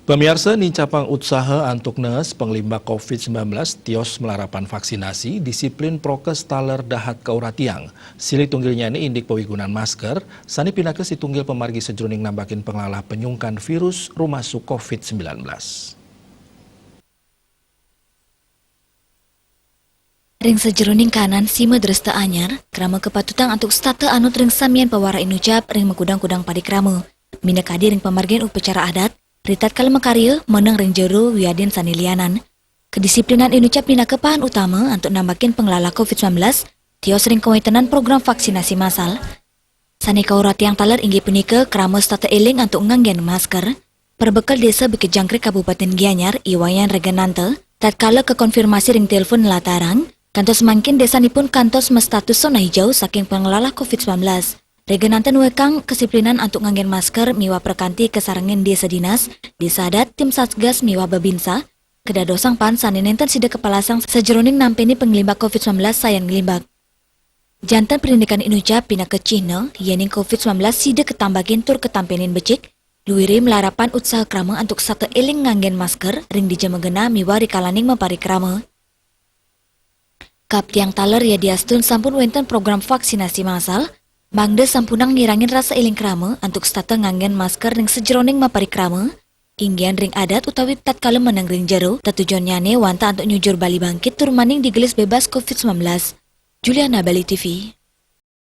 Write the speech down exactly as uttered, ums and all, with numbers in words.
Pamiarsa, nincapang utsaha antuk nees panglimbak covid sembilan belas tios malarapan vaksinasi, disiplin prokes taler dahat kauratian. Silih tunggilnya ni indik pawigunan masker, sane pinaka situnggil pamargi sajeroning nambakin panglalah panyungkan virus rumasuk covid sembilan belas. Ring sajeroning kanan sima dresta anyar, krama kapatutang antuk setata anut ring samian pawara inucap ring makudang-kudang parikrama. Minakadi ring pamargin upacara adat, ritatkala makarya, meneng ring jero, wiadin sane lianan. Kedisiplinan inucap pinaka pahan utama antuk nambakin panglalah covid sembilan belas, tios ring kawentenan program vaksinasi massal. Sane kauratiang taler inggih punika krama setata eling antuk nganggen masker. Perbekel Desa Bukit Jangkrik Kabupaten Gianyar, I Wayan Regananta, tatkala kakonfirmasi ring telepon nlatarang, kantos mangkin desanipun kantos mastatus zona hijau saking panglalah covid sembilan belas. Regananta nuekang kesiplinan antuk nganggen masker miwah prakanti kasarengin desa dinas, desa adat, tim satgas miwah babinsa, kadadosang pan sane nenten sida kapalasang sajeroning nampeni panglimbak covid sembilan belas sayan nglimbak. Janten parindikan inucap pinaka cihna yening covid sembilan belas sida katambakin tur katampenin becik, luire malarapan utsaha krama antuk setata eling nganggen masker ring dija magena miwah rikalaning maparikrama. Kaptiang taler yadiastun sampun wenten program vaksinasi massal, mangda sampunang ngirangin rasa eling krama antuk setata nganggen masker ring sajeroning maparikrama, inggian ring adat utawi tatkala meneng ring jero, tetujonnyane wantah antuk nyujur Bali bangkit tur maning digelis bebas covid sembilan belas. Juliana, Bali T V.